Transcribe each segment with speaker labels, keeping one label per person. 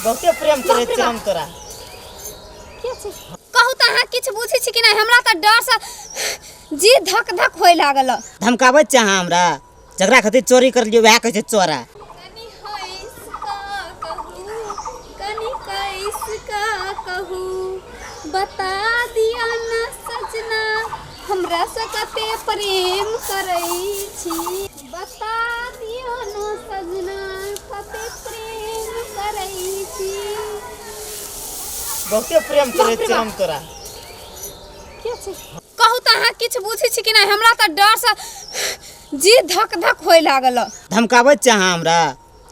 Speaker 1: बहुते प्रेम करै
Speaker 2: बाप रे
Speaker 1: छियै
Speaker 2: बाप।
Speaker 1: हम तोरा।
Speaker 2: के छै? कहू तऽ अहाँ किछु बुझै छी कि नहि? हमरा तऽ डरसँ जी धक धक होय लागल।
Speaker 1: धमकाबै छियै अहाँ हमरा? जकरा खातिर चोरी करलियै वएह कहै छै चोरा।
Speaker 2: कनि हँसि कऽ कहू, कनि कसि कऽ कहू, बता दिअ ने सजना, हमरासँ कते प्रेम करै छी। बता दिअ ने सजना, कते प्रेम करै छी।
Speaker 1: बहुते प्रेम करै
Speaker 2: बाप रे
Speaker 1: छियै
Speaker 2: बाप।
Speaker 1: हम तोरा।
Speaker 2: के छै? कहू तऽ अहाँ किछु बुझै छी कि नहि? हमरा तऽ डरसँ जी धक धक होय लागल।
Speaker 1: धमकाबै छियै अहाँ हमरा?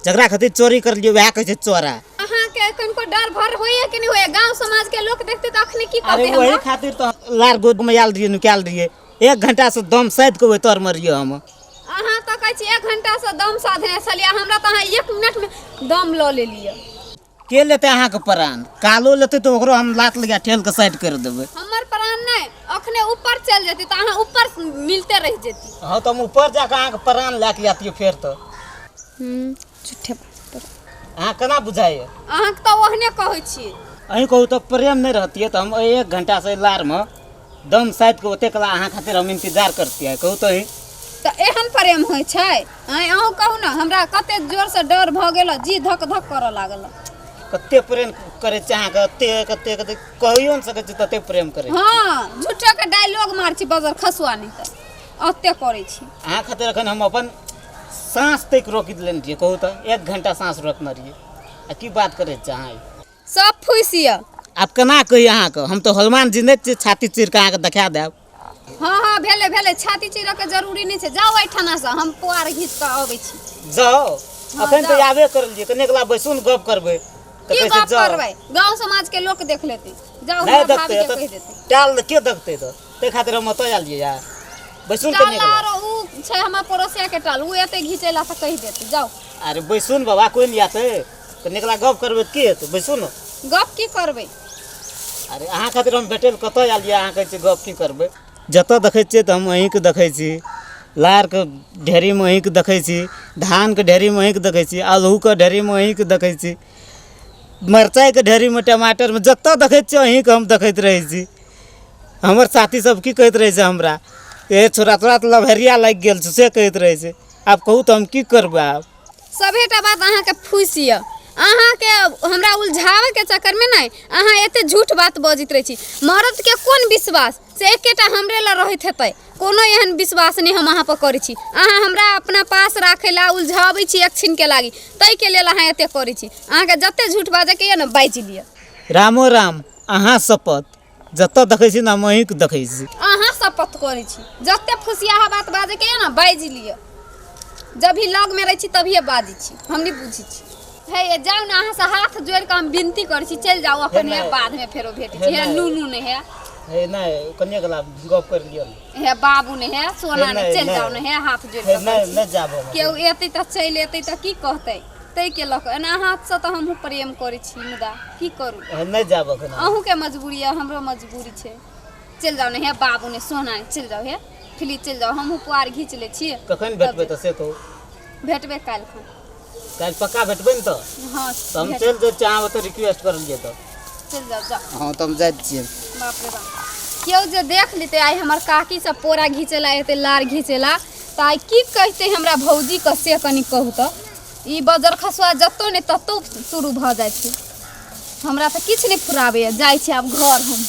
Speaker 1: जकरा खातिर चोरी करलियै वएह कहै छै चोरा।
Speaker 2: अहाँके कनिको डर भर होइए कि नहि होइए? गाँव समाजके लोक देखतै तऽ अखने की
Speaker 1: अरे
Speaker 2: कहतै
Speaker 1: वही
Speaker 2: हमरा?
Speaker 1: खातिर तऽ लार गोद में आयल रहियै, नुकायल रहियै। 1 घंटा से दम साधि कऽ ओहि तर मे रहियै हम।
Speaker 2: अहाँ तऽ कहै छी 1 घंटासँ दम साधने छलियै, हमरा तऽ अहाँ 1 मिनटमे दम लऽ लेलियै।
Speaker 1: के लेतै अहाँके प्राण? कालो लेतै तऽ ओकरो हम लात लगा ठेल कऽ साइड करि देबै।
Speaker 2: हमर प्राण नहि, अखने ऊपर चलि जेतै तऽ अहाँ ऊपर मिलते रहि जेती।
Speaker 1: हँ, तऽ हम ऊपर जाकऽ अहाँके प्राण लए कऽ आतियै फेर तऽ।
Speaker 2: झूठे बात।
Speaker 1: अहाँ केना बुझाइए?
Speaker 2: अहाँके तऽ ओहने कहै छी।
Speaker 1: अहीं कहू तऽ, प्रेम नहि रहतियै तऽ हम एहि 1 घंटासँ एहि लारमे दम साधि कऽ ओतेक कला अहाँ खातिर हम इंतजार करतियै? कहू तऽ अहीं।
Speaker 2: तऽ एहन प्रेम होइ छै? आँय, अहूँ कहू ने, हमरा कते जोरसँ डर भऽ गेल, जी धक धक करऽ लागल।
Speaker 1: कते प्रेम करै छी अहाँके, एते कते कते कहियो नहि सकै छी तते प्रेम करै छी।
Speaker 2: हँ, झूठोके डायलॉग मार छी, बजर खसुआ नहि तऽ ओते करै छी।
Speaker 1: अहाँ खातिर एखन हम अपन साँस तक रोकि देने रहियै। कहू तऽ, 1 घंटा साँस रोकने रहियै आ की बात करै छी अहाँ?
Speaker 2: सब फूसि यऽ।
Speaker 1: आब केना कही अहाँके, हम तऽ हनुमान जी नहि छियै, छाती चीर कऽ अहाँके देखा देब।
Speaker 2: हँ हँ, भेलै भेलै, छाती चीरऽ के जरूरी नहि छै। जाउ एहिठामसँ, हम पुआर घीच कऽ अबै छी।
Speaker 1: जाउ?
Speaker 2: हँ,
Speaker 1: अखन तऽ
Speaker 2: जाउ।
Speaker 1: आबे करलियै, कने कला बैसू ने, गप करबै तऽ।
Speaker 2: की
Speaker 1: कहै छै
Speaker 2: गप
Speaker 1: जाउ।
Speaker 2: करबै? गाँव समाज के लोक देख लेतै। जाउ,
Speaker 1: नहि
Speaker 2: हमरा
Speaker 1: देखतै
Speaker 2: भाभी के
Speaker 1: तऽ
Speaker 2: कहि देतै।
Speaker 1: टाल के देखतै? तऽ ताहि खातिर हम ओतऽ आयल रहियै यार, बैसू ने
Speaker 2: टाल
Speaker 1: कने कला।
Speaker 2: आरो उ छै हमर पड़ोसिया के टाल, उ एतै घीचै ला तऽ कहि देतै। जाउ।
Speaker 1: अरे बैसू ने बाबा, कोइ नहि आतै तऽ निकला गप करबै तऽ की हेतै? बैसू ने।
Speaker 2: गप की करबै?
Speaker 1: अरे अहाँ खातिर हम भेटै लए कतऽ आयल रहियै, अहाँ कहै छियै गप की करबै? जतऽ देखै छियै तऽ हम अहीँके देखै छी। लारके ढेरीमे अहीँके देखै छी, धानके ढेरीमे अहीँके देखै छी, आलूके ढेरीमे अहीँके देखै छी, मरचाइके ढेरीमे, टमाटरमे, जतऽ देखै छियै अहीँके हम देखैत रहै छी। हमर साथी सब की कहैत रहै छै हमरा, ए छोरा, तोरा तऽ लभेरिया लागि गेल छौ, से कहैत रहै छै। आब कहू तऽ हम की करबै आब?
Speaker 2: सभेटा बात अहाँके फूसि यऽ। अहाँके हमरा उलझाबैके चक्करमे नहि अहाँ एते झूठ बात बजैत रहै छी। मरदके कोन विश्वास से एकेटा हमरे लग रहैत हेतै? कोनो एहन विश्वास नहि हम अहाँपर करै छी। अहाँ हमरा अपना पास राखै लए उलझाबै छी एक क्षणके लागी, ताहिके लेल अहाँ एते करै छी। अहाँके जते झूठ बाजैके यऽ ने, बाजि लिअ।
Speaker 1: रामो राम, अहाँ शपथ, जतऽ देखै छी ने हम अहीँके देखै छी।
Speaker 2: अहाँ शपथ करै छी, जते फुसियाहा बात बाजैके यऽ ने, बाजि लिअ। जब भी लगमे रहै छी तभिए बाजै छी, हम नहि बुझै छी। हे ये, जाउ ने, अहाँसँ हाथ जोड़ि कऽ हम विनती करै छी, चलि जाउ अखन। हे, बादमे फेरो भेटै छी। हे नूनू नहि हे।
Speaker 1: हे नहि, कनिए कला गप करि लिअ ने।
Speaker 2: हे बाबू नहि, हे सोना नहि, चलि जाउ ने। हे, हाथ जोड़ि
Speaker 1: कऽ। नहि, नहि जायब हम।
Speaker 2: केओ एतै तऽ चलि एतै तऽ की कहतै? ताहिके लऽ कऽ एना अहाँसँ तऽ हमहूँ प्रेम करै छी, मुदा की करू?
Speaker 1: हे नहि जायब एखन हम।
Speaker 2: अहूँके मजबूरी यऽ, हमरो मजबूरी छै। चलि जाउ ने। हे बाबू ने, सोना ने, चलि जाउ। हे प्लीज चलि जाउ, हमहूँ पुआर घीच लै छी।
Speaker 1: कखन भेटबै तऽ से कहू।
Speaker 2: भेटबै काल्हि खन।
Speaker 1: काल्हि पक्का भेटबै ने तऽ?
Speaker 2: हँ।
Speaker 1: तऽ हम
Speaker 2: भेट
Speaker 1: चलि जाइ छी, अहाँ ओतऽ रिक्वेस्ट करलियै तऽ।
Speaker 2: चलि जाउ, जाउ।
Speaker 1: हँ, तऽ हम जाइ छियै।
Speaker 2: बाप रे बाप, केओ जे देख लेतै आइ हमर काकी सब पोरा घीचेला एतै, लार घीचेला, तऽ आइ की कहतै हमरा भौजीके, से कनि कहू तऽ। ई बजर खसुआ जतौ ने ततौ शुरू भऽ जाइ छै। हमरा तऽ किछु नहि फुराबैए। जाइ छी आब घर हम।